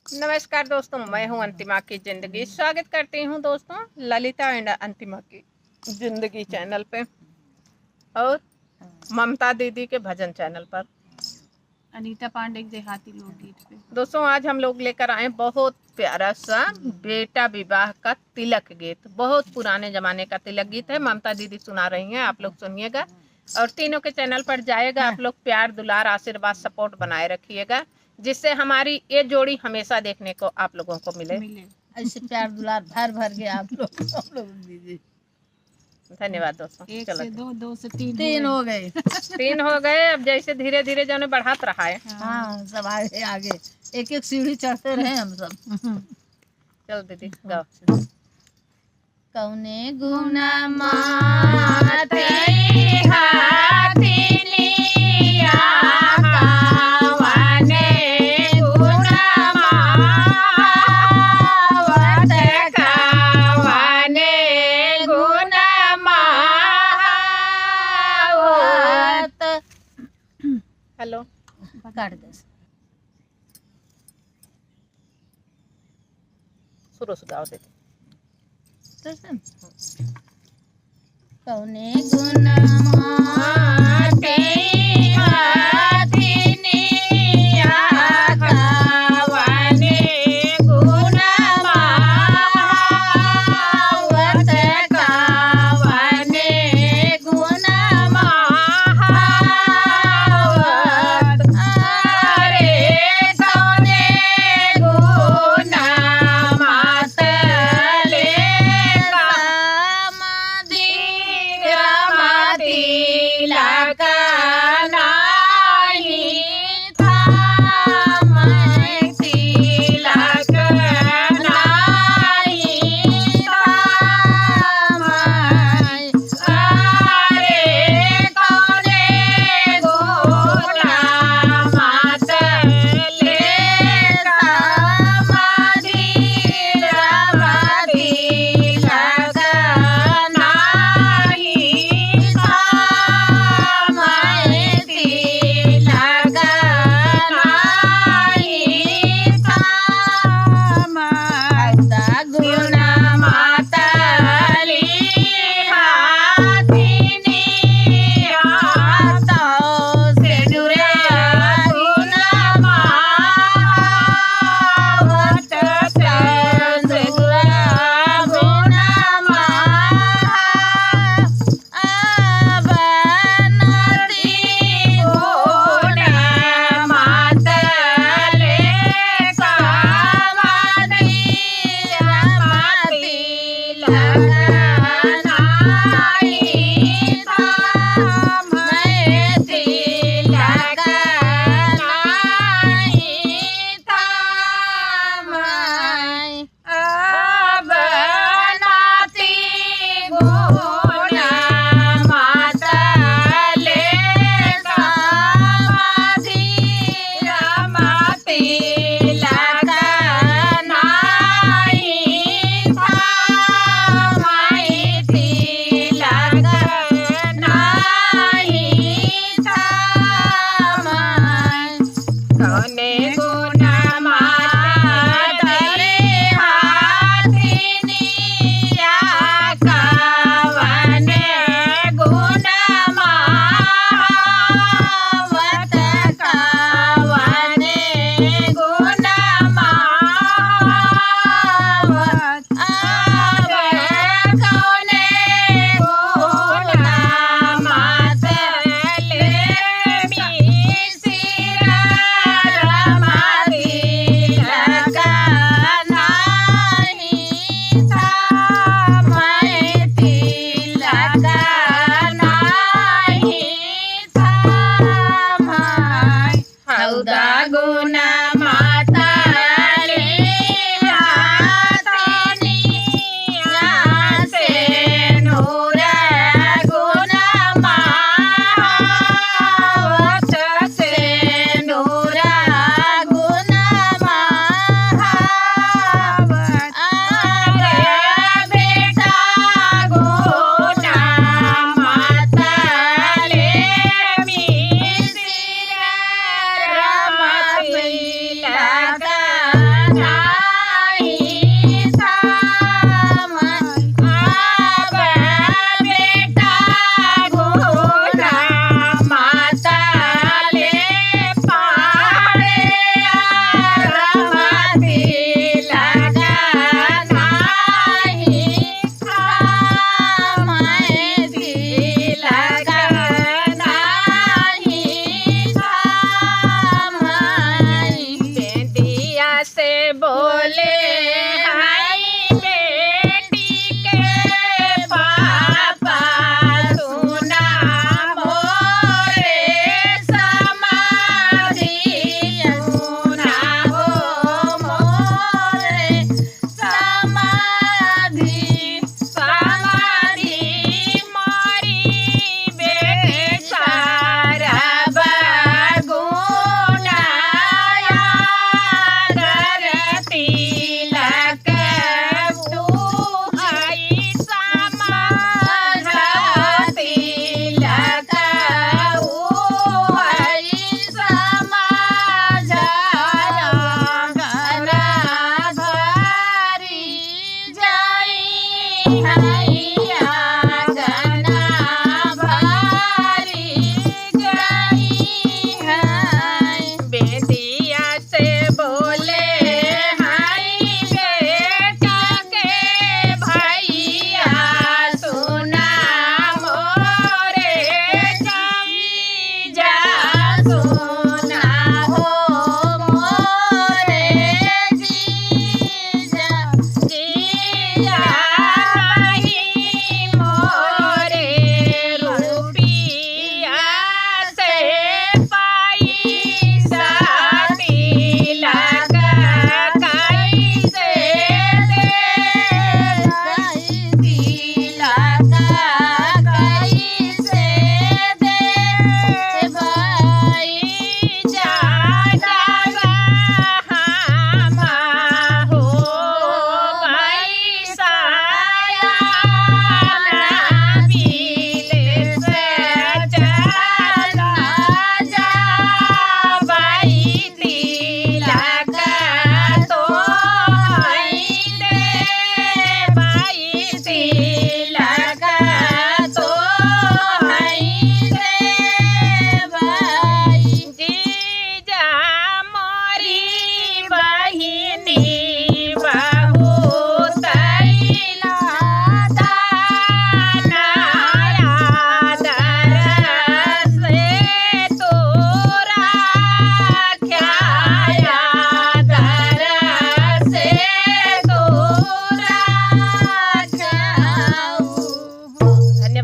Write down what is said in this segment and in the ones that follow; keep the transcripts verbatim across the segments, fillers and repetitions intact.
नमस्कार दोस्तों, मैं हूं अंतिमा की जिंदगी। स्वागत करती हूं दोस्तों ललिता and अंतिमा की जिंदगी channel पे और ममता दीदी के भजन channel पर। अनीता पांडे के देहाती लोकगीत पे। दोस्तों, आज हम लोग लेकर आए बहुत प्यारा सा बेटा विवाह का तिलक गीत। बहुत पुराने जमाने का तिलक गीत है, ममता दीदी सुना रही हैं, आप लोग सुनिएगा। और तीनों के channel पर जाएगा, आप लोग प्यार, दुलार, आशीर्वाद, support बनाए रखिएगा, जिससे हमारी ये जोड़ी हमेशा देखने को आप लोगों को मिले। मिले। ऐसे प्यार दुलार भर भर के आप लोग, हम लोग दीजिए। धन्यवाद दोस्तों। एक चलो से दो, दो से तीन तीन हो गए। हो गए। तीन हो गए। अब जैसे धीरे धीरे जौने बढ़त रहा है। हाँ। हाँ, सब आगे आगे, एक एक सीढ़ी चढ़ते रहे हम सब। चल दीदी, गाओ। कौने गुण माते हथिनिया, कवने गुण महावत, कवने गुण महावत। हेलो। काट दे। शुरू से गाओ दीदी। कैसे? कौने गुण माते हथिनिया, कवने गुण महावत, कवने गुण महावत। अरे कौने गुण मातले समाधि रमति लखनाई। थामहि तिलक नाही, थामहि। अरे कौने गुण मातले समाधि रमति लखनाई। थामहि तिलक नाही, थामहि। गुण मातली हथिनिया, तौ सेनुरा गुण महावत, तौ सेनुरा गुण महा अवनति गुण मातले समाधि रमति लखनाई। थामहि तिलक नाही, थामहि। अवनति गुण मातले समाधि रमति लखनाई। थामहि तिलक नाही, थामहि। कौने गुण मातले हथिनिया, कवने गुण महावत, कवने गुण महावत। अरे कौने गुण मातले मिसिर रमति लखनाई। थामहि तिलक नाही, थामहि। हौदा गुण मातली हथिनिया, सेनुरा गुण महावत, सेनुरा गुण महावत। अरे बेटा गुण मातले मिसिर रमति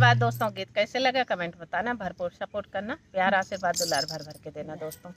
हाँ दोस्तों, गीत कैसे लगा comment बताना, भरपूर support करना, प्यार आशीर्वाद दुलार भर भर के देना दोस्तों।